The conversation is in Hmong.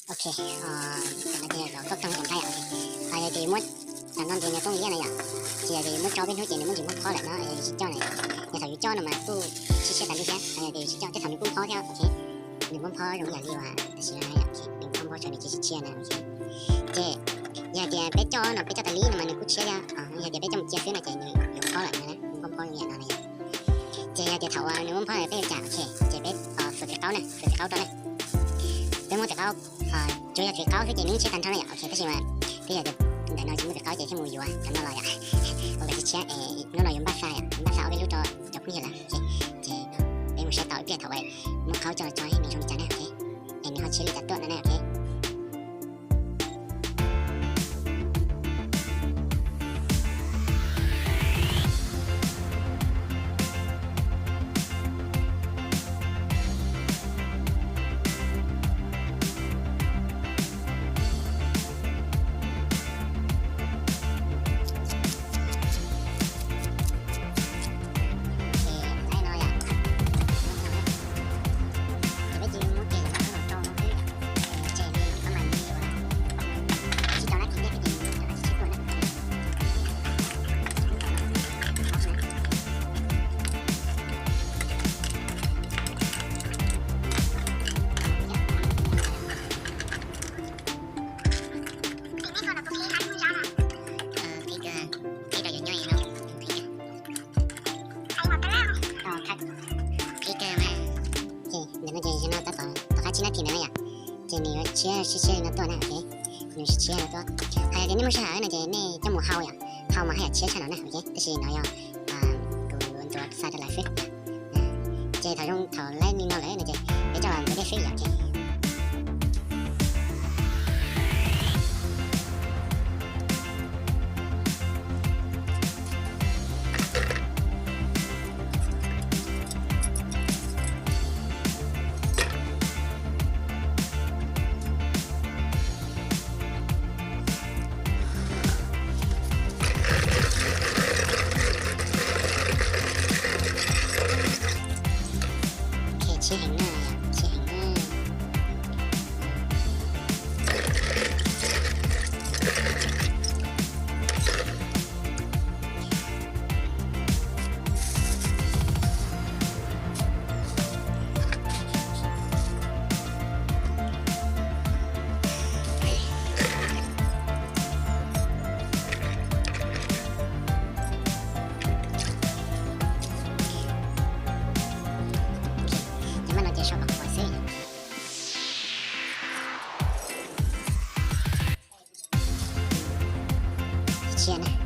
Ok, tam no ces los tuaj kawg tus nqaij. Ok, yog tias muab, tam no ces nws poob ib yam no yom, ces yog tias yus muab tso peb hnub ces nws muab ntsis muab phob lawm no, yog yus tsis coj na. Yog thaum yus coj no mas kuj tshiab tshiab tas li thiab, yog tias yus tsis coj tej thaum nws kuj phob thiab. Ok, nws muab phob zoo ib yam li uas tam sim no yom, nws phob phob tso nws tsis tshiab na. Ok, ces yog tias peb coj no peb coj tas li no mas nws kuj tshiab thiab, yog tias peb coj mus cia xwb no ces nws yuav phob lawm na, muab phob zoo ib yam no na yom. Ces yog tias thaum uas nws muab phob peb yuav cas? Ok, ces peb xuas txiv qaub na, xuas txiv qaub rau na. Peb muab txiv qaub, tsuas yog txiv qaub xwb ces nws tshiab tag nrho na yom. Ok, tab sis mas twb yog tias ntawm no tsis muaj txiv qaub ces thiaj mus yuav cov no los yom. Ua kom tshiab tshiab, hnub no yuav npaj xa yom, npaj xa ob peb lub rau cov phooj ywg lawm. Ces peb mus saib tau ib pliag thaum uas muab qaub coj los tso nws zoo li cas na. Ok, es nws ho tshiab li cas tuaj no na. Ok. Ces ntawm no ces no tab tom tom qab tsib nab thim ntawd na yom, ces nws yuav tshiab tshiab tshiab li no tuaj na. Ok, nws tshiab tshiab li no tuaj. Hais tias nej muaj sij hawm no ces nej coj mus hau yom, hau mas haj yam tshiab tshaj no na. Ok, tab sis no yog kuv ntxuav xa rau lawv xwb. Ces thaum zoo thaum lawv li no lawm no ces peb coj los ntxuav dej xwb yom. Ok. Ok, tshiab heev na, tshiab heev na. Ces maj no ces sau kom qhuav xwb. Tshiab na.